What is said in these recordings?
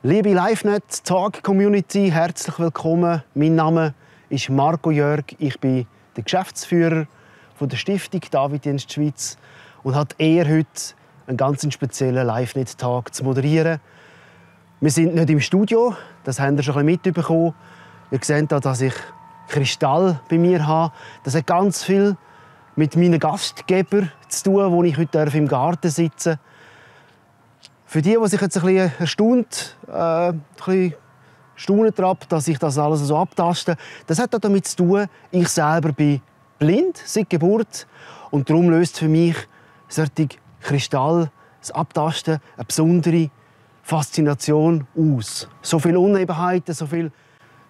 Liebe LiveNet-Talk-Community, herzlich willkommen. Mein Name ist Marco Jörg. Ich bin der Geschäftsführer der Stiftung Daviddienst Schweiz und habe heute einen ganz speziellen LiveNet-Tag zu moderieren. Wir sind nicht im Studio, das habt ihr schon ein bisschen mitbekommen. Ihr seht hier, dass ich Kristall bei mir habe. Das hat ganz viel mit meinen Gastgebern zu tun, wo ich heute im Garten sitzen darf. Für die sich jetzt ein bisschen erstaunt, staunen daran, dass ich das alles so abtaste, das hat damit zu tun, ich selber bin blind seit Geburt und darum löst für mich solche Kristall, das Abtasten, eine besondere Faszination aus. So viele Unebenheiten, so viele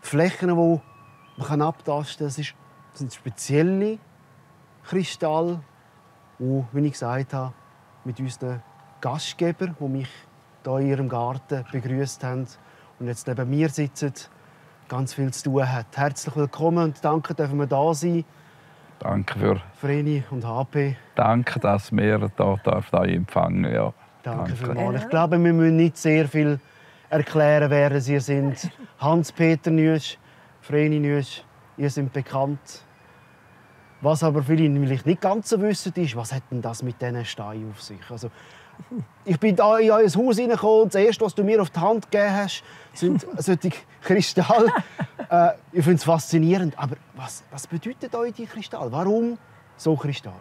Flächen, die man abtasten kann. Das sind spezielle Kristalle, die, wie ich gesagt habe, mit unseren Gastgeber, die mich hier in ihrem Garten begrüßt haben und jetzt neben mir sitzen, ganz viel zu tun hat. Herzlich willkommen und danke, dass wir da sein. Danke für Vreni und HP. Danke, dass wir hier empfangen. Ja. Danke vielmals. Ich glaube, wir müssen nicht sehr viel erklären, wer Sie sind. Hans-Peter Nüsch, Vreni Nüsch, ihr seid bekannt. Was aber viele vielleicht nicht ganz so wissen, ist, was hat denn das mit diesen Steinen auf sich? Also, ich bin da in euer Haus hineingekommen und das Erste, was du mir auf die Hand gegeben hast, sind solche Kristalle. Ich finde es faszinierend. Aber was bedeutet euch die Kristalle? Warum so Kristalle?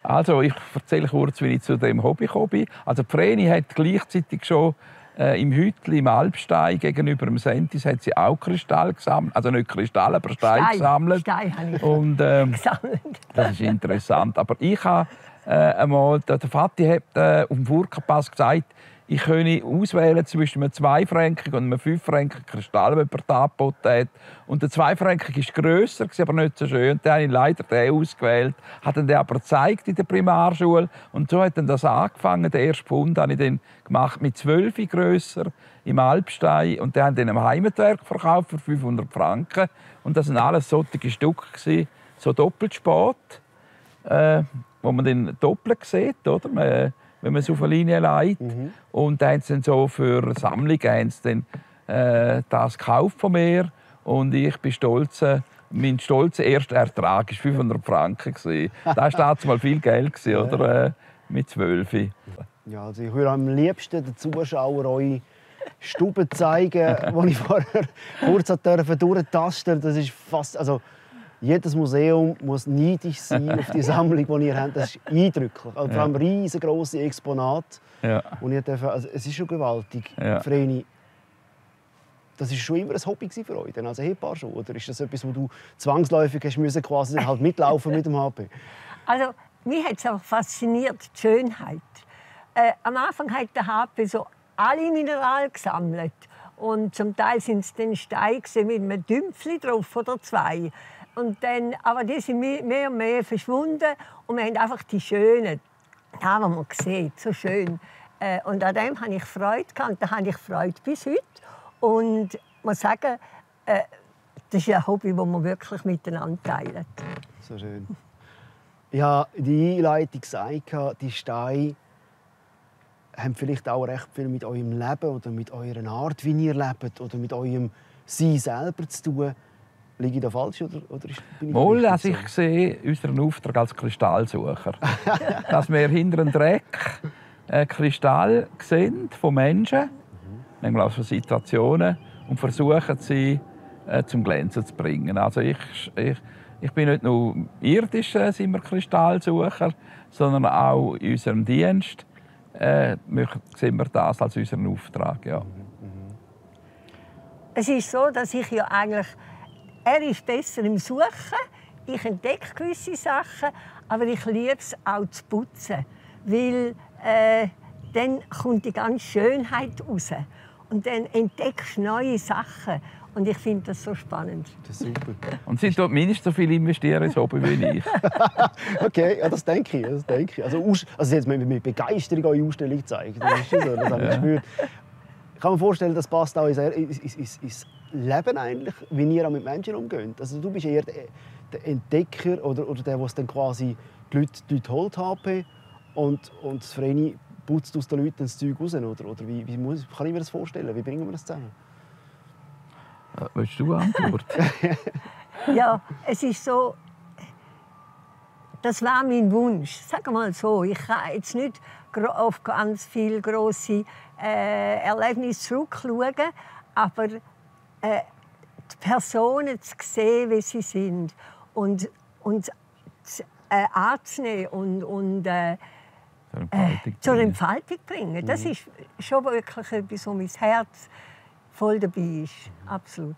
Also, ich erzähle kurz, wie ich zu dem Hobby gekommen bin. Also, Vreni hat gleichzeitig schon im Hütli, im Alpstein, gegenüber dem Sentis, hat sie auch Kristall gesammelt. Also nicht Kristall, aber Steine gesammelt. Steine habe ich und, gesammelt. Das ist interessant. Aber ich habe einmal, der Vati hat auf dem Furka-Pass gesagt, ich könne auswählen zwischen einem 2-Franken und einem 5-Franken Kristall, den er da angeboten hat. Und der 2-Franken war grösser, aber nicht so schön. Dann habe ich leider den ausgewählt, hat den aber gezeigt in der Primarschule. Und so hat dann das angefangen. Den ersten Pfund habe ich dann gemacht mit 12 grösser im Alpstein. Und dann haben den am Heimatwerk verkauft für 500 Franken. Und das waren alles solche Stücke, so Doppelspät, wo man dann doppelt sieht, oder? Wenn man es auf eine Linie legt. Und dann haben sie dann so für Sammlungen das gekauft von mir. Und ich bin stolz. Mein stolzer erster Ertrag war 500 Franken. Das war damals mal viel Geld, oder? Mit 12. Ja, also ich würde am liebsten den Zuschauern eure Stube zeigen, die ich vorher kurz durchtasten durfte. Das ist fast... Also, jedes Museum muss neidisch sein auf die Sammlung, die ihr habt. Das ist eindrücklich. Also vor allem riesengroße Exponate. Ja. Und also es ist schon gewaltig. Ja. Vreni, das war schon immer ein Hobby für euch, als Ehepaar schon? Oder ist das etwas, wo du zwangsläufig hast müssen, quasi halt mitlaufen mit dem HP? Also, mich hat es auch fasziniert, die Schönheit. Am Anfang hat der HP so alle Mineralien gesammelt. Und zum Teil sind es dann Steine mit einem Dümpfli drauf oder 2. Und dann, aber die sind mehr und mehr verschwunden und wir haben einfach die schönen, da was man sieht, so schön. Und an dem habe ich Freude gehabt, da habe ich Freude bis heute. Und ich muss sagen, das ist ein Hobby, das wir wirklich miteinander teilen. So schön. Ich habe in der Einleitung gesagt, die Steine haben vielleicht auch recht viel mit eurem Leben oder mit eurer Art, wie ihr lebt, oder mit eurem Sein selber zu tun. Liege ich da falsch? Oder bin ich Mal, also ich sehe unseren Auftrag als Kristallsucher. Dass wir hinter dem Dreck Kristall sehen von Menschen, manchmal auch von Situationen, und versuchen, sie zum Glänzen zu bringen. Also ich bin nicht nur irdisch sind wir Kristallsucher, sondern auch in unserem Dienst sehen wir das als unseren Auftrag. Ja. Es ist so, dass ich ja eigentlich... Er ist besser im Suchen. Ich entdecke gewisse Sachen, aber ich liebe es auch zu putzen, weil dann kommt die ganze Schönheit raus und dann entdeckst du neue Sachen und ich finde das so spannend. Das ist super. Und Sie dort mindestens so viel investieren ins Hobby wie ich. Okay, ja, das denke ich. Also jetzt mit Begeisterung eure Ausstellung zeigen, das ist so, das habe ich gespürt. Ich kann mir vorstellen, das passt auch ins Leben eigentlich, wie ihr auch mit Menschen umgeht. Also du bist eher der Entdecker oder der es dann quasi die Leute holt, HP, und das Vreni putzt aus den Leuten das Zeug raus? Oder wie kann ich mir das vorstellen? Wie bringen wir das zusammen? Willst du antworten? Ja, es ist so, das war mein Wunsch. Sag mal so, ich kann jetzt nicht auf ganz viele grosse Erlebnisse zurückschauen, aber die Personen zu sehen, wie sie sind und anzunehmen und zur Entfaltung bringen, das ist schon wirklich etwas, wo mein Herz voll dabei ist. Absolut.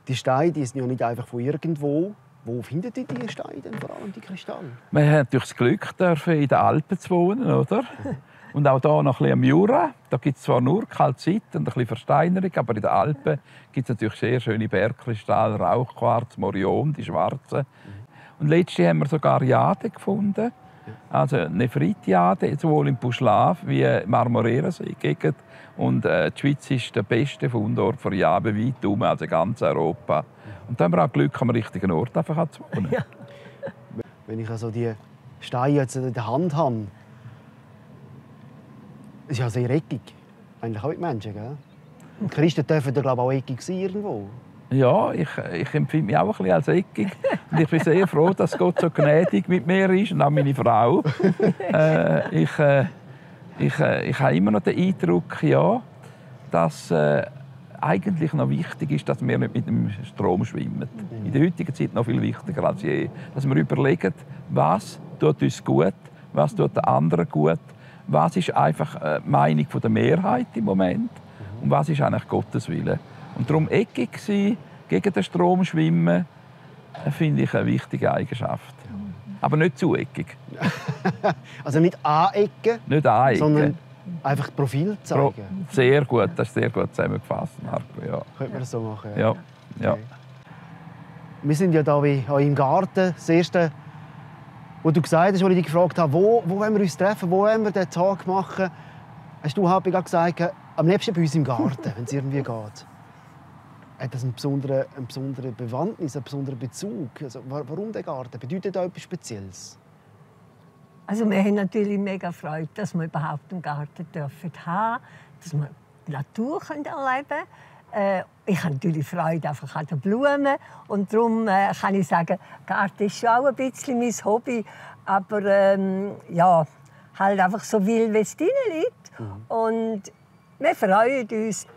Die Steine die sind ja nicht einfach von irgendwo. Wo findet ihr die Steine denn vor allem, die Kristalle? Wir haben durch das Glück, in den Alpen zu wohnen, oder? Und auch hier noch ein bisschen am Jura. Da gibt es zwar nur Kalzit und ein bisschen Versteinerung, aber in den Alpen gibt es natürlich sehr schöne Bergkristalle, Rauchquarz, Morion, die schwarzen. Und letztens haben wir sogar Jade gefunden. Also Nephrite-Jade, sowohl im Puschlav wie im Marmorera-See-Gegend. Und die Schweiz ist der beste Fundort für Jade weit herum, also ganz Europa. Und dann haben wir auch Glück, am richtigen Ort einfach zu wohnen. Ja. Wenn ich also die Steine jetzt in der Hand habe, ist ja sehr eckig. Eigentlich auch die Menschen, gell? Die Christen dürfen da, glaube ich, auch eckig sein irgendwo. Ja, ich empfinde mich auch ein bisschen als eckig. Und ich bin sehr froh, dass Gott so gnädig mit mir ist und auch meine Frau. Ich habe immer noch den Eindruck, ja, dass eigentlich noch wichtig ist, dass wir nicht mit dem Strom schwimmen. In der heutigen Zeit noch viel wichtiger als je. Dass wir überlegen, was tut uns gut, was tut den anderen gut, was ist einfach die Meinung der Mehrheit im Moment und was ist eigentlich Gottes Wille. Und darum eckig sein, gegen den Strom schwimmen, finde ich eine wichtige Eigenschaft. Aber nicht zu eckig. Also nicht anecken, nicht anecken, sondern einfach das Profil zeigen. Sehr gut, das ist sehr gut zusammengefasst, Marco. Ja. Könnte man das so machen? Ja. Okay. Ja. Wir sind ja hier wie im Garten. Das erste, was du gesagt hast, als ich dich gefragt habe, wo wollen wir uns treffen, wo wollen wir den Tag machen, hast du gerade gesagt, am liebsten bei uns im Garten, wenn es irgendwie geht. Hat das eine besondere Bewandtnis, einen besonderen Bezug? Also, warum der Garten? Bedeutet das etwas Spezielles? Also wir haben natürlich mega Freude, dass wir überhaupt einen Garten dürfen haben, dass wir die Natur erleben können. Ich habe natürlich Freude einfach an den Blumen und darum kann ich sagen, Garten ist schon auch ein bisschen mein Hobby, aber ja, halt einfach so wild, wie es drin liegt. Und wir freuen uns,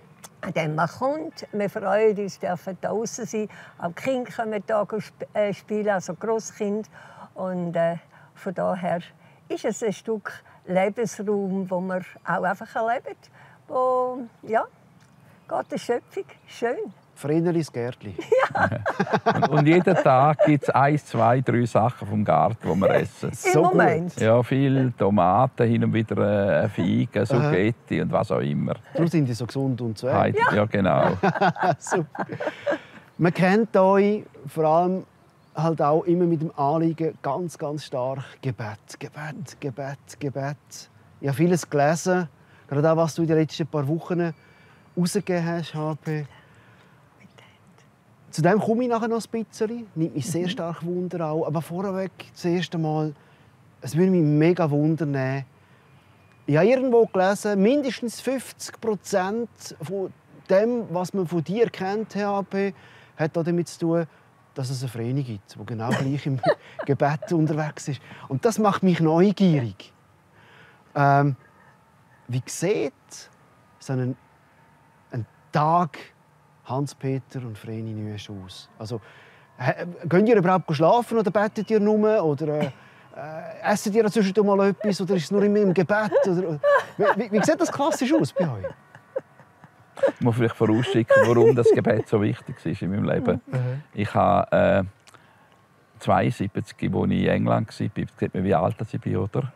wenn man kommt. Wir freuen uns, dürfen draußen sein. Auch die Kinder kommen hier spielen, also Grosskind. Und von daher ist es ein Stück Lebensraum, wo wir auch einfach erleben. Wo, ja, Gottes Schöpfung, schön. Vreneli's Gärtli. Ja. Und jeden Tag gibt es 1, 2, 3 Sachen vom Garten, die wir essen. Im Moment. Gut. Ja, viele Tomaten, hin und wieder Feigen, Spaghetti und was auch immer. Darum sind die so gesund und so. Ja, genau. Super. Man kennt euch vor allem halt auch immer mit dem Anliegen ganz, ganz stark Gebet. Gebet, Gebet, Gebet. Ich habe vieles gelesen, gerade auch, was du in den letzten paar Wochen rausgegeben hast, HP. Zu dem komme ich nachher noch ein bisschen. Nimmt mich sehr stark Wunder auch. Aber vorweg, das erste Mal, es würde mich mega wundern. Ich habe irgendwo gelesen, mindestens 50% von dem, was man von dir kennt, HP, hat auch damit zu tun, dass es eine Vereinigung gibt, die genau gleich im Gebet unterwegs ist. Und das macht mich neugierig. Wie sieht so ein Tag Hans-Peter und Vreni Nüesch aus? Also, könnt ihr überhaupt schlafen oder betet ihr nur? Oder esst ihr zwischendurch mal etwas? Oder ist es nur immer im Gebet? Oder, wie sieht das klassisch aus bei euch? Ich muss vielleicht vorausschicken, warum das Gebet so wichtig ist in meinem Leben. Ich habe 72, als ich in England war, sieht man, wie alt ich bin, oder?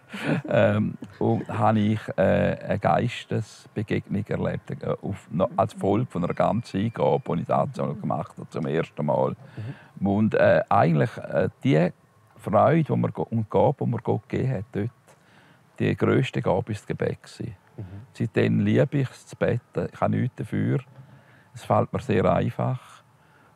Und habe ich eine Geistesbegegnung erlebt, als Folge von einer ganzen Eingabe, die ich dazu gemacht habe, zum ersten Mal. Und eigentlich die Freude, die mir Gott gegeben hat, dort, die grösste Gabe war das Gebet. Seitdem liebe ich es zu beten. Ich habe nichts dafür. Es fällt mir sehr einfach.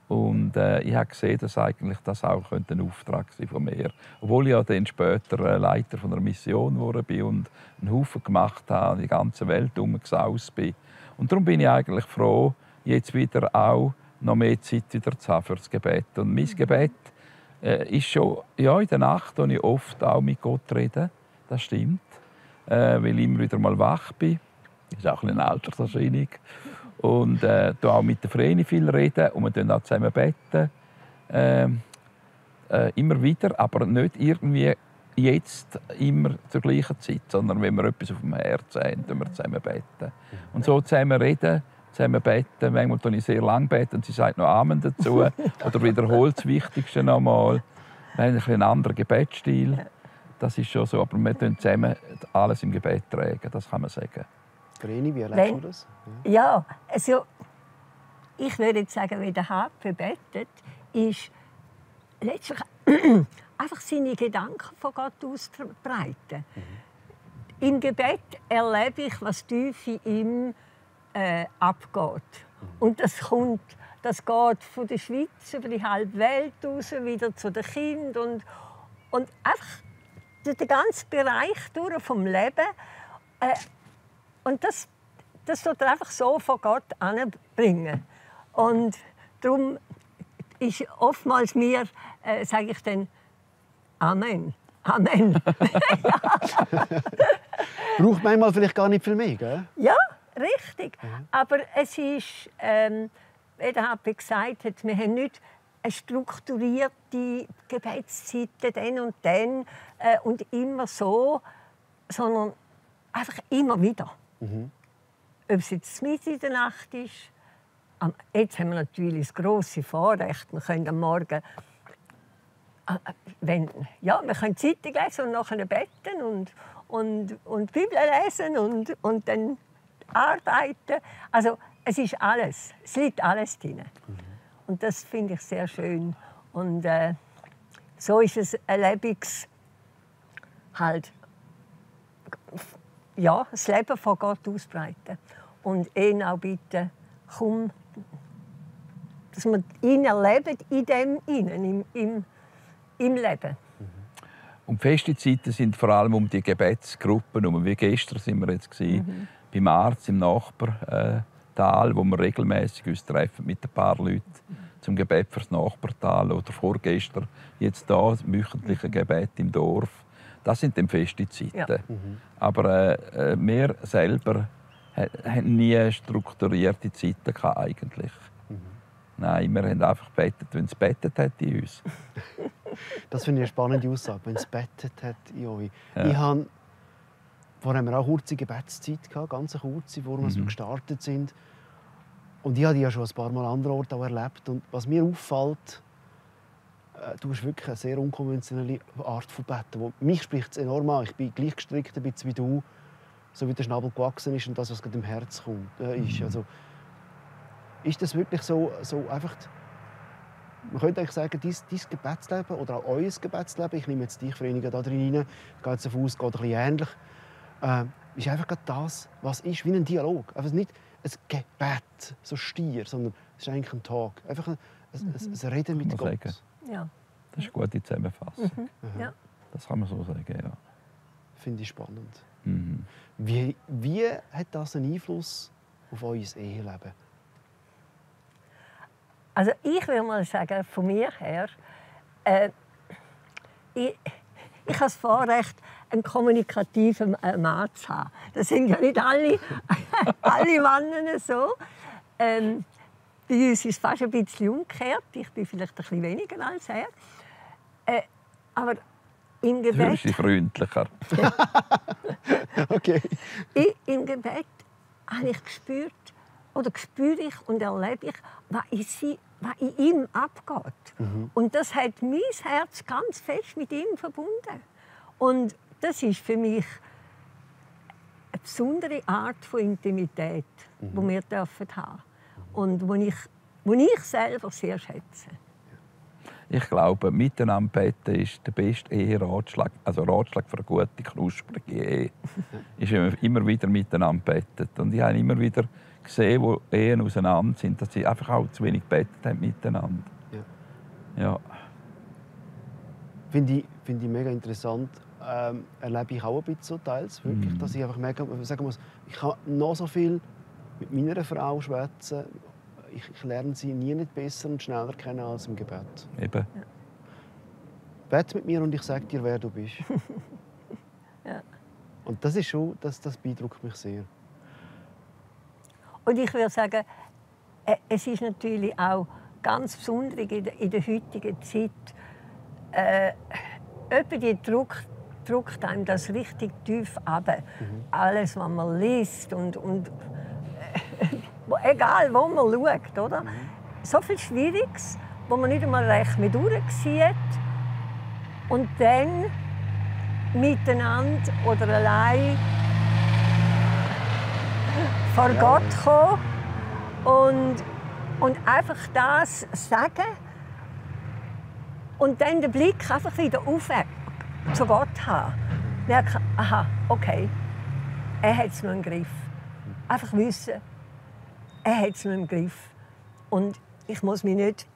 Und ich habe gesehen, dass eigentlich das auch ein Auftrag sein von mir. Obwohl ich ja dann später Leiter von einer Mission geworden bin und einen Haufen gemacht habe, die ganze Welt herumgesaust bin. Und darum bin ich eigentlich froh, jetzt wieder auch noch mehr Zeit wieder zu haben für das Gebet. Und mein Gebet ist schon in der Nacht, wo ich oft auch mit Gott rede. Das stimmt. Weil ich immer wieder mal wach bin. Das ist auch eine Alterserscheinung. Und auch mit der Vreni viel reden und wir beten auch zusammen beten. Immer wieder, aber nicht irgendwie jetzt immer zur gleichen Zeit, sondern wenn wir etwas auf dem Herzen haben, beten wir zusammen beten. Und so zusammen reden, zusammen beten. Manchmal bete ich sehr lang beten und sie sagt noch Amen dazu oder wiederholt das Wichtigste nochmal. Wir haben einen anderen Gebetsstil. Das ist schon so, aber wir tun zusammen alles im Gebet tragen, das kann man sagen. Vreni, wie erlebst du das? Ja, also ich würde jetzt sagen, wie der HP betet, ist letztlich einfach seine Gedanken von Gott ausbreiten. Im Gebet erlebe ich, was tief in ihm abgeht. Und das geht von der Schweiz über die halbe Welt raus, wieder zu den Kindern und einfach durch den ganzen Bereich durch vom Leben. Und das wird er einfach so von Gott anbringen. Und darum ist oftmals mir, sage ich dann, Amen. Amen. Braucht manchmal vielleicht gar nicht viel mehr, gell? Ja, richtig. Aber es ist, wie der HP gesagt hat, wir haben nicht eine strukturierte Gebetszeiten dann und dann und immer so, sondern einfach immer wieder. Ob es jetzt mitten in der Nacht ist. Jetzt haben wir natürlich das grosse Vorrecht. Wir können am Morgen wir können Zeitung lesen und nachher beten und Bibel lesen und dann arbeiten. Also es ist alles, es liegt alles drin. Und das finde ich sehr schön. Und so ist es ein das Leben von Gott ausbreiten. Und ihn auch bitten, komm, dass wir ihn erleben in dem Innen, im Leben. Und feste Zeiten sind vor allem um die Gebetsgruppen. Wie gestern sind wir jetzt beim Arzt im Nachbartal, wo wir regelmäßig uns treffen mit ein paar Leuten zum Gebet fürs Nachbartal. Oder vorgestern jetzt da das wöchentliche Gebet im Dorf. Das sind dann feste Zeiten. Ja. Aber wir selber hatten nie strukturierte Zeiten eigentlich. Nein, wir haben einfach gebetet, wenn es betet hat in uns. Das finde ich eine spannende Aussage, wenn es betet hat in euch. Ja. Vorher haben wir auch eine kurze Gebetszeit gehabt, ganz eine kurze, bevor wir gestartet sind. Und ich habe die ja schon ein paar Mal an anderen Orten auch erlebt. Und was mir auffällt, du hast wirklich eine sehr unkonventionelle Art von Beten. Mich spricht es enorm an. Ich bin gleich gestrickt wie du, so wie der Schnabel gewachsen ist und das, was gerade im Herz ist. Also, ist das wirklich so einfach, man könnte eigentlich sagen, dein Gebetsleben oder auch euer Gebetsleben, ich nehme jetzt dich, Vereinigung, da drin rein, geht jetzt davon aus, geht ein bisschen ähnlich, ist einfach das, was ist, wie ein Dialog. Einfach nicht ein Gebet, so stier, sondern es ist eigentlich ein Talk. Einfach ein Reden mit Gott. Ja. Das ist eine gute Zusammenfassung. Ja. Das kann man so sagen, ja. Finde ich spannend. Wie hat das einen Einfluss auf euer Eheleben? Also ich würde mal sagen, von mir her, ich habe das Vorrecht, einen kommunikativen Mann zu haben. Das sind ja nicht alle Männer so. Bei uns ist es fast ein bisschen umgekehrt. Ich bin vielleicht ein bisschen weniger als er. Aber im Gebet... Du bist freundlicher. Okay. Im Gebet habe ich gespürt, oder spüre ich und erlebe ich, was in ihm abgeht. Und das hat mein Herz ganz fest mit ihm verbunden. Und das ist für mich eine besondere Art von Intimität, die wir haben dürfen. Und die ich selber sehr schätze. Ich glaube, miteinander beten ist der beste Eheratschlag, also Ratschlag für eine gute, knusprige Ehe. Ist immer wieder miteinander betet. Und ich habe immer wieder gesehen, wo Ehen auseinander sind, dass sie einfach auch zu wenig gebetet haben miteinander. Ja. Finde ich mega interessant. Erlebe ich auch ein bisschen so teils, wirklich, dass ich einfach mega sagen muss, ich kann noch so viel mit meiner Frau schwätzen. Ich lerne sie nie nicht besser und schneller kennen als im Gebet. Eben. Ja. Bete mit mir und ich sage dir, wer du bist. Ja. Und das ist schon, das beeindruckt mich sehr. Und ich würde sagen, es ist natürlich auch ganz besonders in der heutigen Zeit, die drückt einem das richtig tief runter. Alles, was man liest und egal, wo man schaut, oder? So viel Schwieriges, wo man nicht einmal recht mit durchsieht. Und dann miteinander oder allein vor Gott kommen und einfach das sagen und dann den Blick einfach wieder auf zu Gott haben. Merken, aha, okay, er hat es noch im Griff. Einfach wissen, er hat es noch im Griff. Und ich muss mich nicht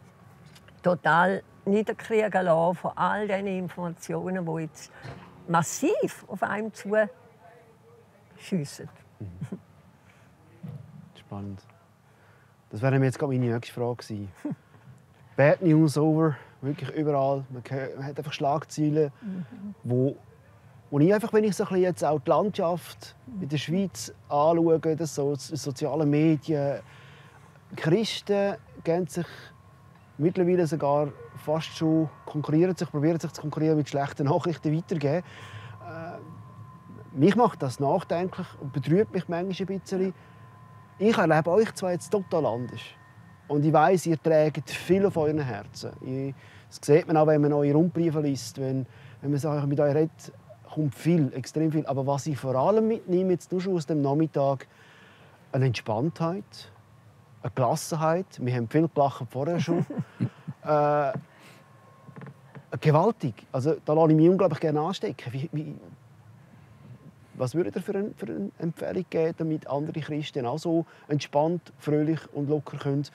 total niederkriegen lassen von all diesen Informationen, die jetzt massiv auf einem zuschiessen. Spannend. Das wäre mir jetzt gerade meine nächste Frage gewesen. Bad News over, wirklich überall. Man hat einfach Schlagzeilen, wo ich einfach, wenn ich so ein bisschen jetzt auch die Landschaft in der Schweiz anschaue, das so soziale Medien, Christen gehen sich mittlerweile sogar fast schon probieren sich zu konkurrieren mit schlechten Nachrichten weitergeben. Mich macht das nachdenklich und betrübt mich manchmal ein bisschen. Ich erlebe euch zwar jetzt total anders. Und ich weiss, ihr trägt viel auf euren Herzen. Das sieht man auch, wenn man eure Rundbriefe liest. Wenn man mit euch redet, kommt viel, extrem viel. Aber was ich vor allem mitnehme, jetzt nur schon aus dem Nachmittag, eine Entspanntheit, eine Gelassenheit. Wir haben viel gelacht vorher schon. Gewaltig. Also, da lasse ich mich unglaublich gerne anstecken. Was würdet ihr für eine Empfehlung geben, damit andere Christen auch so entspannt, fröhlich und locker können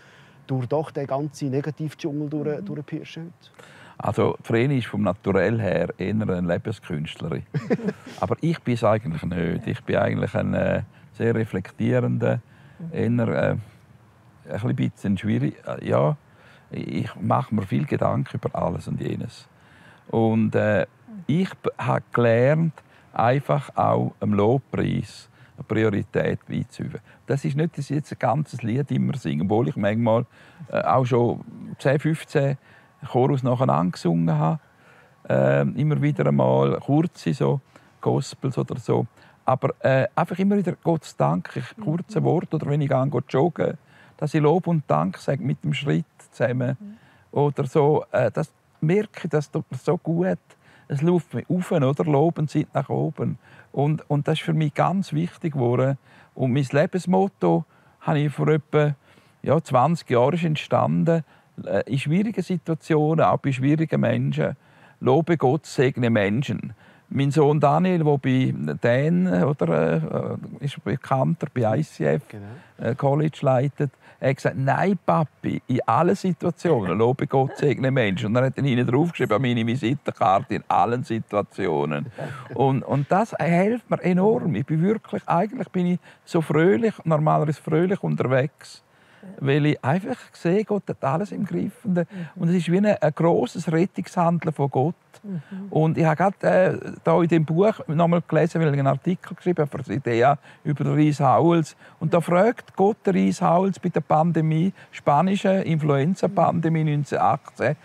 durch doch den ganzen Negativdschungel durchpirschen? Also Vreni ist vom Naturell her eher eine Lebenskünstlerin. Aber ich bin es eigentlich nicht. Ich bin eigentlich ein sehr reflektierender, eher ein bisschen schwierig. Ja, ich mache mir viel Gedanken über alles und jenes. Und ich habe gelernt, einfach auch am Lobpreis eine Priorität beizuüben. Das ist nicht, dass ich jetzt ein ganzes Lied immer singe, obwohl ich manchmal auch schon 10, 15 Chorus nacheinander gesungen habe. Immer wieder einmal kurze so Gospels oder so. Aber einfach immer wieder Gott danke, kurze Worte oder wenn ich gehe joggen, dass ich Lob und Dank sage mit dem Schritt zusammen oder so. Das merke ich, das tut mir so gut. Es läuft mir auf, oder? Loben zieht nach oben. Und das ist für mich ganz wichtig geworden. Und mein Lebensmotto habe ich vor etwa 20 Jahren entstanden. In schwierigen Situationen, auch bei schwierigen Menschen. Lobe Gott, segne Menschen. Mein Sohn Daniel, der bei Dan ist bekannter bei ICF College leitet, hat gesagt: Nein, Papi, in allen Situationen lobe Gott, segne Menschen. Und dann hat er hinten draufgeschrieben an meine Visitenkarte: in allen Situationen. Und das hilft mir enorm. Eigentlich bin ich so fröhlich, normalerweise fröhlich unterwegs. Weil ich einfach sehe, Gott hat alles im Griff. Und es ist wie ein grosses Rettungshandeln von Gott. Und ich habe gerade hier in diesem Buch noch mal gelesen, weil ich einen Artikel geschrieben habe für die Idea über den Rees Howells. Und da fragt Gott den Rees Howells bei der Pandemie, spanischen Influenza-Pandemie 1918,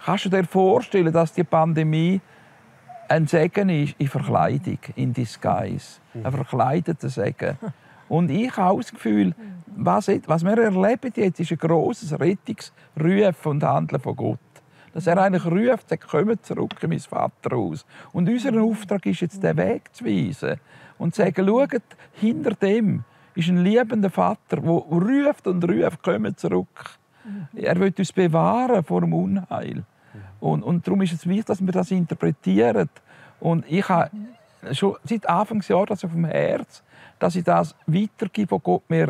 kannst du dir vorstellen, dass die Pandemie ein Segen ist in Verkleidung, in Disguise? Ein verkleideter Segen. Und ich habe das Gefühl, was wir erleben jetzt, ist ein grosses Rettungsrufen und Handeln von Gott. Dass er eigentlich ruft, sagt: «Kommt zurück in mein Vaterhaus.» Und unser Auftrag ist jetzt, den Weg zu weisen. Und zu sagen: «Schaut, hinter dem ist ein liebender Vater, der ruft und ruft, kommt zurück.» Er will uns bewahren vor dem Unheil. Und darum ist es wichtig, dass wir das interpretieren. Und ich habe schon seit Anfangsjahr das auf dem Herz, dass ich das weitergebe, was Gott mir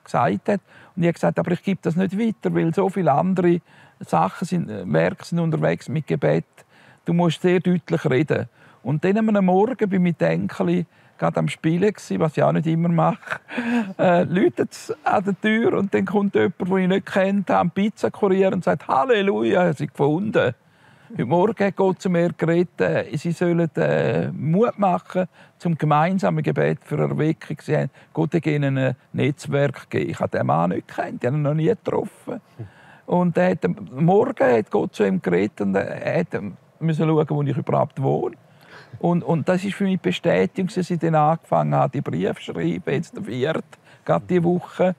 gesagt hat. Und ich habe gesagt, aber ich gebe das nicht weiter, weil so viele andere Sachen Werke sind unterwegs mit Gebet. Du musst sehr deutlich reden. Und dann am Morgen bin ich mit Enkeln gerade am Spielen, was ich auch nicht immer mache. Läutet es an der Tür und dann kommt jemand, den ich nicht kennt, einen Pizzakurier und sagt «Halleluja, er hat sie gefunden». Heute Morgen hat Gott zu mir geredet, sie sollen Mut machen zum gemeinsamen Gebet für Erweckung. Gott hat ihnen ein Netzwerk gegeben. Ich habe den Mann nicht gekannt, ich habe ihn noch nie getroffen. Und morgen hat Gott zu ihm geredet und er musste schauen, wo ich überhaupt wohne. Und das war für mich Bestätigung, dass ich dann angefangen habe, die Briefe zu schreiben, jetzt der vierte, gerade diese Woche,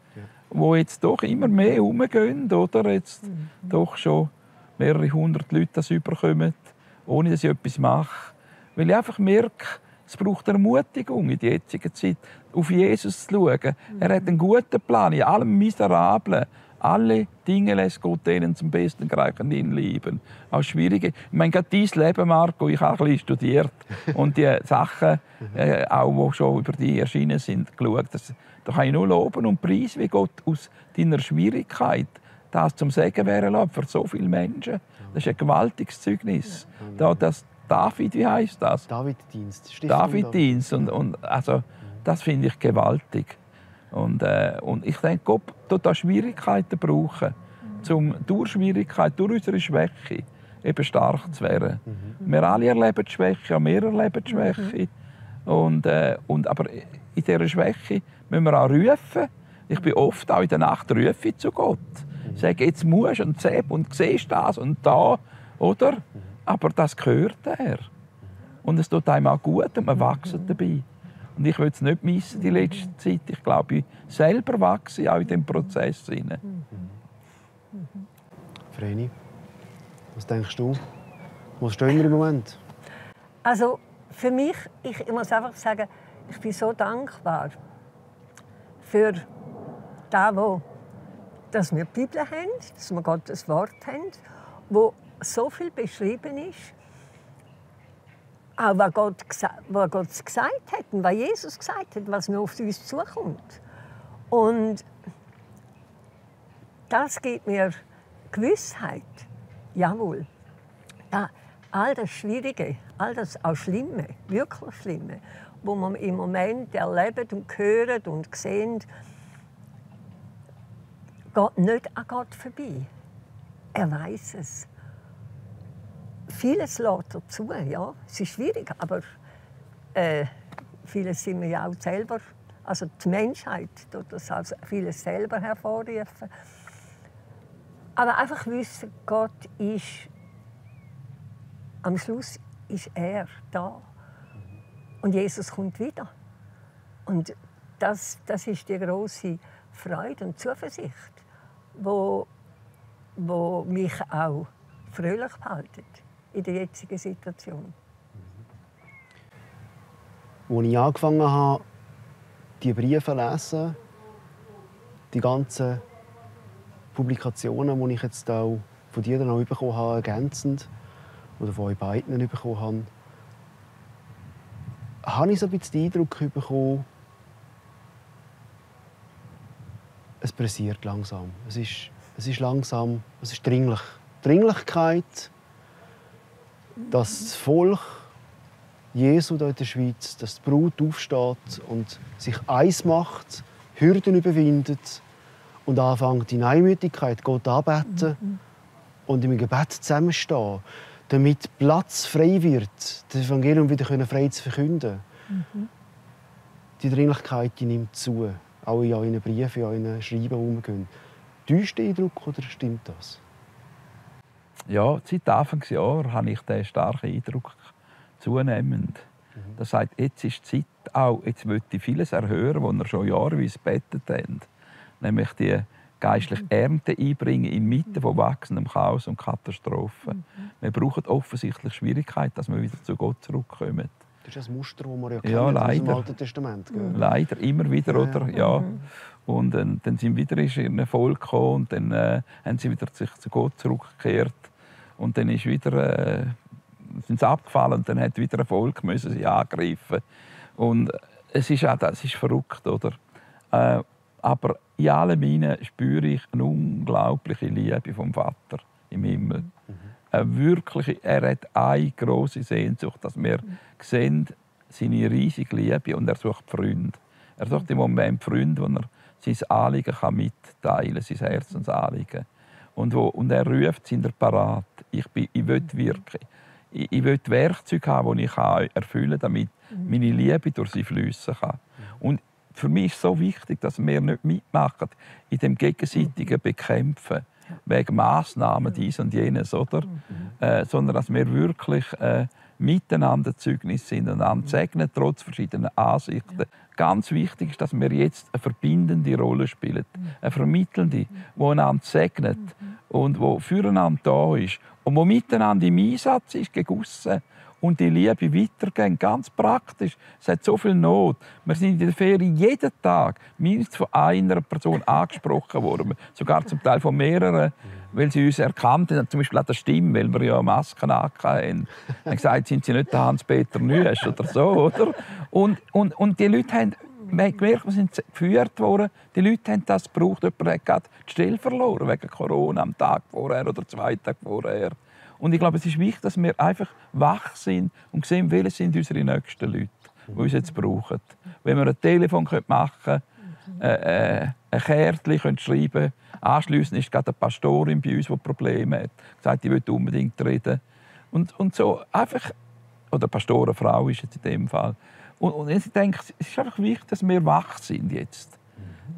wo jetzt doch immer mehr herumgehen, oder? Jetzt doch schon mehrere hundert Leute das überkommen, ohne dass ich etwas mache. Weil ich einfach merke, es braucht Ermutigung in der jetzigen Zeit, auf Jesus zu schauen. Er hat einen guten Plan in allem Miserablen. Alle Dinge lässt Gott denen zum Besten gereichen, ihn lieben. Auch schwierige. Ich meine, gerade dein Leben, Marco, ich habe ein bisschen studiert und die Sachen, auch die schon über die erschienen sind, geschaut. Da kann ich nur loben und preisen, wie Gott aus deiner Schwierigkeit das zum Segen wäre lassen für so viele Menschen. Das ist ein gewaltiges Zeugnis. Das David, wie heisst das? David-Dienst. David-Dienst. Und also, das finde ich gewaltig. Und ich denke, Gott tut da Schwierigkeiten brauchen, um durch Schwierigkeiten, durch unsere Schwäche eben stark zu werden. Wir alle erleben die Schwäche, auch wir erleben die Schwäche. Aber in dieser Schwäche müssen wir auch rufen. Ich bin oft auch in der Nacht rufe zu Gott. Ich sage, jetzt musst du und Sepp und siehst das und da, oder? Aber das gehört er. Und es tut einem auch gut und man wächst dabei. Und ich will es nicht missen, die letzte Zeit. Ich glaube, ich selber wachse auch in diesem Prozess. Vreni, was denkst du? Wo stehen wir im Moment? Also für mich, ich muss einfach sagen, ich bin so dankbar für das, dass wir die Bibel haben, dass wir Gottes Wort haben, wo so viel beschrieben ist. Auch was Gott gesagt hat und was Jesus gesagt hat, was noch auf uns zukommt. Und das gibt mir Gewissheit. Jawohl. All das Schwierige, all das auch Schlimme, wirklich Schlimme, wo man im Moment erlebt und hört und sehen, geht nicht an Gott vorbei. Er weiß es. Vieles lässt dazu, ja. Es ist schwierig, aber vieles sind wir ja auch selber, also die Menschheit tut das also vieles selber hervorrufen. Aber einfach wissen, Gott ist, am Schluss ist er da. Und Jesus kommt wieder. Und das ist die grosse Freude und Zuversicht, wo mich auch fröhlich hält in der jetzigen Situation. Als ich angefangen habe, die Briefe zu lesen, die ganzen Publikationen, die ich jetzt auch von dir dann auch bekommen habe, ergänzend, oder von euch beiden bekommen habe ich so ein bisschen den Eindruck bekommen, es pressiert langsam. Es ist langsam, es ist dringlich. Dringlichkeit, dass das Volk Jesu hier in der Schweiz, dass die Brut aufsteht und sich eins macht, Hürden überwindet und anfängt in Einmütigkeit Gott anbeten und im Gebet zusammenstehen, damit Platz frei wird, das Evangelium wieder frei zu verkünden. Die Dringlichkeit die nimmt zu, auch in euren Briefen, in euren Schreiben, die wir gehen. Täuscht der Eindruck oder stimmt das? Ja, seit Anfangsjahr habe ich den starken Eindruck zunehmend. Das sagt, jetzt ist die Zeit auch, jetzt möchte ich vieles erhören, was wir schon jahreweise gebetet haben. Nämlich die geistliche Ernte einbringen inmitten von wachsendem Chaos und Katastrophen. Wir brauchen offensichtlich Schwierigkeiten, dass wir wieder zu Gott zurückkommen. Das ist das Muster, das wir ja kennen aus dem Alten Testament. Gell? Leider, immer wieder, oder? Ja. Und dann sind wieder in ein Volk gekommen und dann haben sie wieder sich zu Gott zurückgekehrt. Und dann ist wieder sind sie abgefallen und dann hat wieder Erfolg, müssen sie angreifen. Und es ist verrückt, oder? Aber in allem hinein spüre ich eine unglaubliche Liebe vom Vater im Himmel. Er hat eine grosse Sehnsucht, dass wir sehen, seine riesige Liebe, und er sucht Freunde. Er sucht im Moment Freunde, wo er sein Anliegen mitteilen kann, sein Herzensanliegen. Und er ruft, sind er parat. Ich will wirken. Ich will Werkzeuge haben, die ich erfüllen kann, damit meine Liebe durch sie fließen kann. Und für mich ist es so wichtig, dass wir nicht mitmachen in dem gegenseitigen Bekämpfen wegen Massnahmen dies und jenes, oder? Sondern dass wir wirklich miteinander Zeugnis sind und einander segnen, trotz verschiedener Ansichten. Ganz wichtig ist, dass wir jetzt eine verbindende Rolle spielen, eine vermittelnde, die einander segnet und die füreinander da ist und die miteinander im Einsatz ist gegen aussen und die Liebe weitergehen, ganz praktisch. Es hat so viel Not. Wir sind in der Ferien jeden Tag mindestens von einer Person angesprochen worden, sogar zum Teil von mehreren, weil sie uns erkannt haben, zum Beispiel an der Stimme, weil wir ja Masken hatten. Dann gesagt, sind sie nicht der Hans-Peter Nüesch oder so, oder? Und die Leute haben gemerkt, wir sind geführt worden. Die Leute haben das gebraucht. Jemand hat gerade die Stelle verloren wegen Corona am Tag vorher oder 2 Tage vorher. Und ich glaube, es ist wichtig, dass wir einfach wach sind und sehen, welche sind unsere nächsten Leute, die uns jetzt brauchen. Wenn wir ein Telefon machen können, ein Kärtchen schreiben können, anschliessend ist gerade eine Pastorin bei uns, die Probleme hat, sagt, die will unbedingt reden. Und so einfach, oder eine Pastorenfrau ist jetzt in dem Fall. Und ich denke, es ist einfach wichtig, dass wir wach sind jetzt.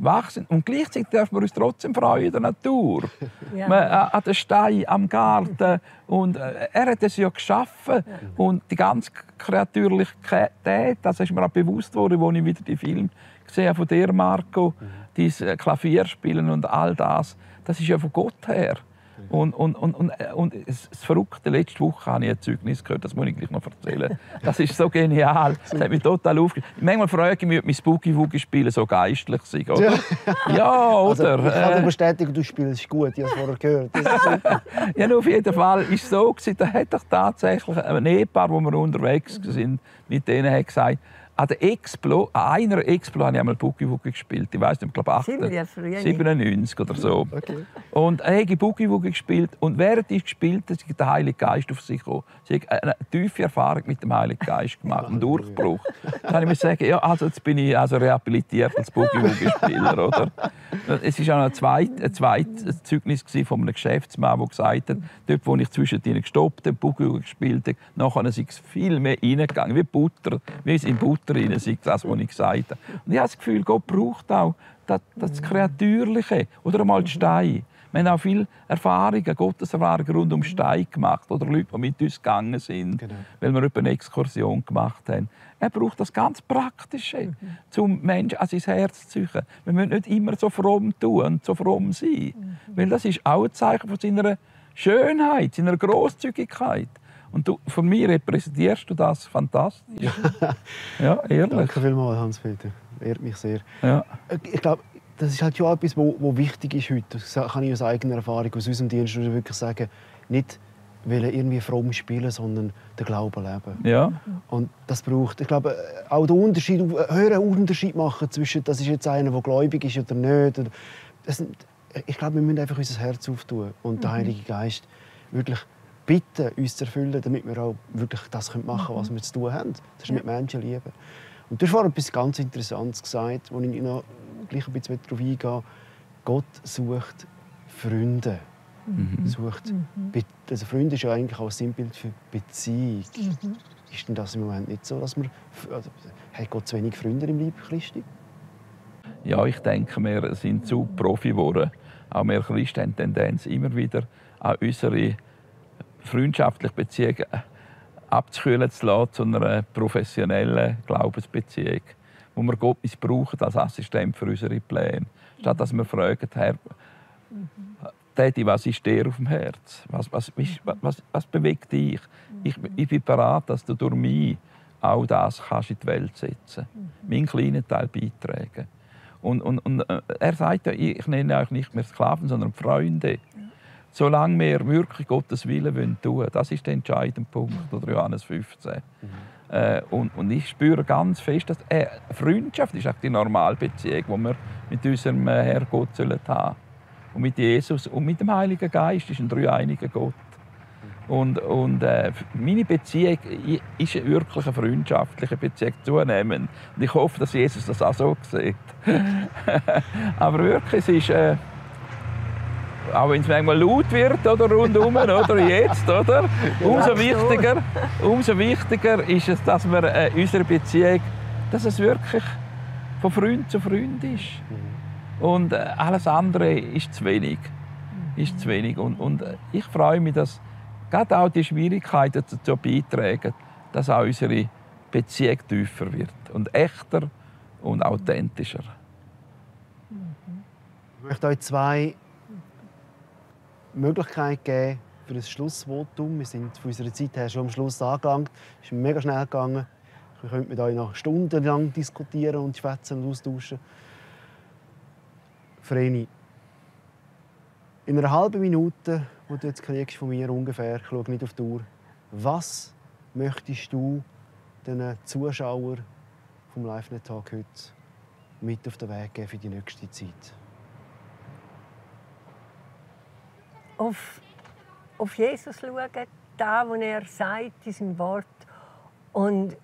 Wach sind. Und gleichzeitig dürfen wir uns trotzdem freuen in der Natur. Ja. An den Steinen, am Garten. Und er hat es ja geschaffen. Ja. Und die ganze Kreatürlichkeit, das ist mir auch bewusst worden, als ich wieder die Film gesehen habe von dir, Marco. Dieses Klavierspielen und all das, das ist ja von Gott her. Und das Verrückte, letzte Woche habe ich ein Zeugnis gehört, das muss ich gleich noch erzählen. Das ist so genial, das hat mich total aufgeregt. Manchmal frage ich mich, ob mein Boogie-Woogie-Spielen so geistlich ist, oder? Ja, oder? Also, ich kann dir bestätigen, du spielst gut, ich habe es vorher gehört. Ja, auf jeden Fall war es so, da hat doch tatsächlich ein Ehepaar, wo wir unterwegs waren, mit denen hat gesagt, an einer Explo habe ich einmal Boogie-Woogie gespielt. Ich weiss nicht, ich glaube 97 oder so. Okay. Und er habe Boogie-Woogie gespielt. Und während ich gespielt habe, ist der Heilige Geist auf sich gekommen. Sie hat eine tiefe Erfahrung mit dem Heiligen Geist gemacht, einen Durchbruch. Dann kann ich mir sagen, ja, also jetzt bin ich rehabilitiert als Boogie-Woogie-Spieler. Oder? Es war auch ein zweites Zeugnis von einem Geschäftsmann, der gesagt hat, dort, wo ich zwischen ihnen gestoppt habe, Boogie-Woogie gespielt habe, nachher ist es viel mehr reingegangen, wie Butter, wie es in Butter rein, das, was ich gesagt habe. Und ich habe das Gefühl, Gott braucht auch das Kreatürliche oder einmal die Steine. Wir haben auch viele Erfahrungen, Gotteserfahrungen rund um Steine gemacht oder Leute, die mit uns gegangen sind, weil wir eine Exkursion gemacht haben. Er braucht das ganz Praktische, um Menschen an sein Herz zu ziehen. Wir müssen nicht immer so fromm tun und so fromm sein, weil das ist auch ein Zeichen von seiner Schönheit, seiner Grosszügigkeit. Und du, von mir repräsentierst du das fantastisch. Ja, ehrlich. Danke vielmals, Hans-Peter. Ehrt mich sehr. Ja. Ich glaube, das ist halt schon etwas, was wichtig ist heute. Das kann ich aus eigener Erfahrung, aus unserem Dienst wirklich sagen. Nicht irgendwie fromm spielen, sondern den Glauben leben. Ja. Und das braucht, ich glaube, auch den Unterschied, höheren Unterschied machen zwischen, das ist jetzt einer, der gläubig ist oder nicht. Ich glaube, wir müssen einfach unser Herz auftun und den Heiligen Geist wirklich bitten, uns zu erfüllen, damit wir auch wirklich das machen können, was wir zu tun haben. Das ist mit Menschen lieben. Und du hast vorhin etwas ganz Interessantes gesagt, wo ich noch gleich ein bisschen darauf eingehe. Gott sucht Freunde. Also Freunde ist ja eigentlich auch ein Sinnbild für Beziehung. Ist denn das im Moment nicht so, dass hat Gott zu wenig Freunde im Leib Christi? Ja, ich denke, wir sind zu Profi geworden. Auch wir Christen haben die Tendenz, immer wieder an unsere freundschaftliche Beziehungen abzukühlen zu lassen zu einer professionellen Glaubensbeziehung, wo wir Gott missbrauchen als Assistent für unsere Pläne. Statt dass wir fragen, Herr, Daddy, was ist dir auf dem Herz? Was bewegt dich? Ich bin bereit, dass du durch mich auch das kannst in die Welt setzen kannst. Meinen kleinen Teil beitragen. Und er sagt ja, ich nenne euch nicht mehr Sklaven, sondern Freunde. solange wir wirklich Gottes Willen tun wollen. Das ist der entscheidende Punkt, oder Johannes 15. Und ich spüre ganz fest, dass Freundschaft ist die Normalbeziehung, die wir mit unserem Herrgott haben sollen. Und mit Jesus und mit dem Heiligen Geist ist ein dreieiniger Gott. Und meine Beziehung ist wirklich eine freundschaftliche Beziehung, zunehmend. Und ich hoffe, dass Jesus das auch so sieht. Aber wirklich, es ist, auch wenn es manchmal laut wird oder rundum, oder jetzt, oder? Umso wichtiger ist es, dass wir unsere Beziehung, dass es wirklich von Freund zu Freund ist. Und alles andere ist zu wenig. Und ich freue mich, dass gerade auch die Schwierigkeiten dazu beitragen, dass auch unsere Beziehung tiefer wird und echter und authentischer. Ich möchte euch 2 Möglichkeiten geben für ein Schlussvotum. Wir sind von unserer Zeit her schon am Schluss angelangt. Es ist mega schnell gegangen. Wir können mit euch noch stundenlang diskutieren und schwätzen und austauschen. Vreni, in einer halben Minute, die du jetzt kriegst von mir ungefähr, ich schaue nicht auf die Uhr, was möchtest du den Zuschauern vom LiveNet-Tag heute mit auf den Weg geben für die nächste Zeit? Auf Jesus schauen, da, wo er sagt, in seinem Wort. Und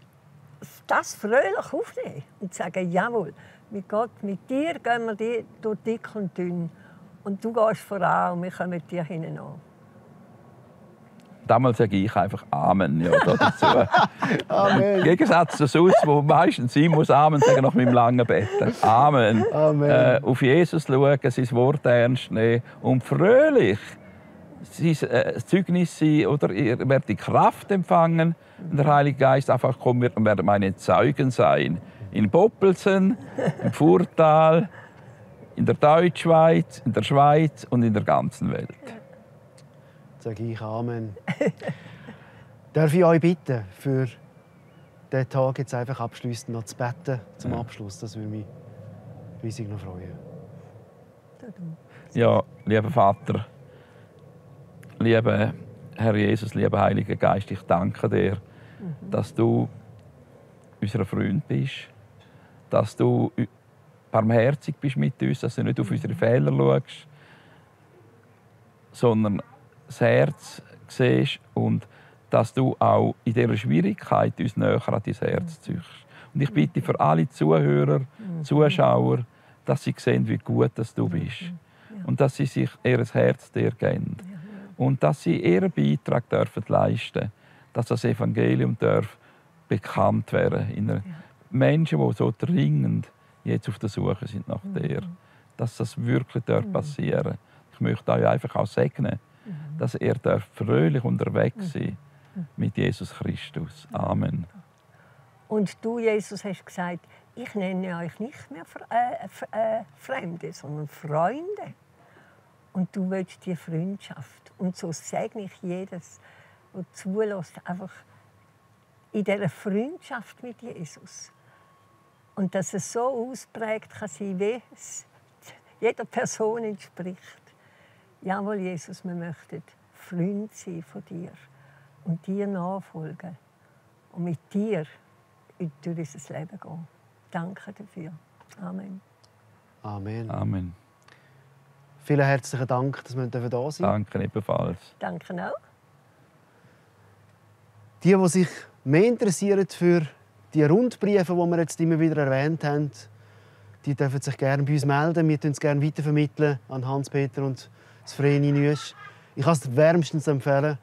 das fröhlich aufnehmen und sagen, jawohl, mit Gott, mit dir gehen wir durch dick und dünn. Und du gehst voran und wir kommen dir hinten an. Damals sage ich einfach Amen dazu. Amen. Im Gegensatz zu sonst, wo meistens ich muss Amen sagen nach meinem langen Bett. Amen. Amen. Auf Jesus schauen, sein Wort ernst nehmen und fröhlich sein Zeugnis sein, oder ihr werdet die Kraft empfangen und der Heilige Geist einfach kommen wird und werden meine Zeugen sein. In Boppelsen, im Furtal, in der Deutschschweiz, in der Schweiz und in der ganzen Welt. Sage ich Amen. Darf ich euch bitten, für diesen Tag jetzt einfach abschliessend noch zu beten zum Abschluss? Das würde mich riesig noch freuen. Ja, lieber Vater, lieber Herr Jesus, lieber Heiliger Geist, ich danke dir, dass du unser Freund bist, dass du barmherzig bist mit uns, dass du nicht auf unsere Fehler schaust, sondern das Herz siehst und dass du auch in dieser Schwierigkeit uns näher an dein Herz ziehst. Und ich bitte für alle Zuhörer, Zuschauer, dass sie sehen, wie gut dass du bist. Und dass sie sich ihr Herz dir geben. Und dass sie ihren Beitrag dürfen leisten, dass das Evangelium bekannt werden in Menschen, die so dringend jetzt auf der Suche sind nach dir. Dass das wirklich passieren darf. Ich möchte euch einfach auch segnen, dass ihr fröhlich unterwegs sein mit Jesus Christus. Amen. Und du, Jesus, hast gesagt, ich nenne euch nicht mehr Fremde, sondern Freunde. Und du willst die Freundschaft. Und so segne ich jedes, der zulässt, einfach in dieser Freundschaft mit Jesus. Und dass es so ausprägt kann sein, wie es jeder Person entspricht. Jawohl, Jesus, wir möchten Freund sein von dir und dir nachfolgen und mit dir durch unser Leben gehen. Danke dafür. Amen. Amen. Amen. Vielen herzlichen Dank, dass wir da sein dürfen. Danke ebenfalls. Danke auch. Die sich mehr interessieren für die Rundbriefe, die wir jetzt immer wieder erwähnt haben, die dürfen sich gerne bei uns melden. Wir es gerne weitervermitteln an Hans-Peter und das Vreni Nüesch. Ich kann es wärmstens empfehlen.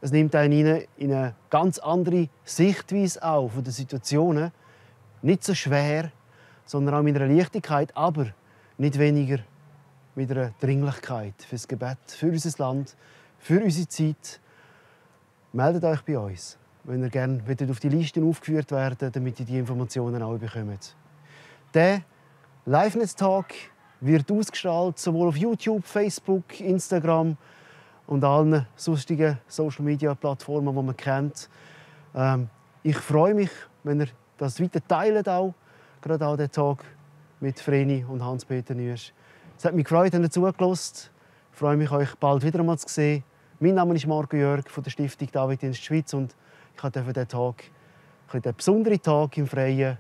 Es nimmt einen rein in eine ganz andere Sichtweise auch von den Situationen. Nicht so schwer, sondern auch mit einer Leichtigkeit, aber nicht weniger mit einer Dringlichkeit fürs Gebet, für unser Land, für unsere Zeit. Meldet euch bei uns, wenn ihr gerne auf die Listen aufgeführt werden, damit ihr die Informationen auch bekommt. Der LiveNet-Tag wird ausgestrahlt, sowohl auf YouTube, Facebook, Instagram und allen sonstigen Social-Media-Plattformen, die man kennt. Ich freue mich, wenn ihr das weiter teilt, auch, gerade auch den Tag mit Vreni und Hans-Peter Nüesch. Es hat mich gefreut, dass ihr zugelassen habt. Ich freue mich, euch bald wieder einmal zu sehen. Mein Name ist Marco Jörg von der Stiftung Daviddienst Schweiz und ich durfte diesen besonderen Tag im Freien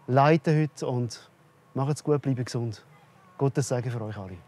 leiten heute und macht's gut, bleibt gesund. Gottes Segen für euch alle.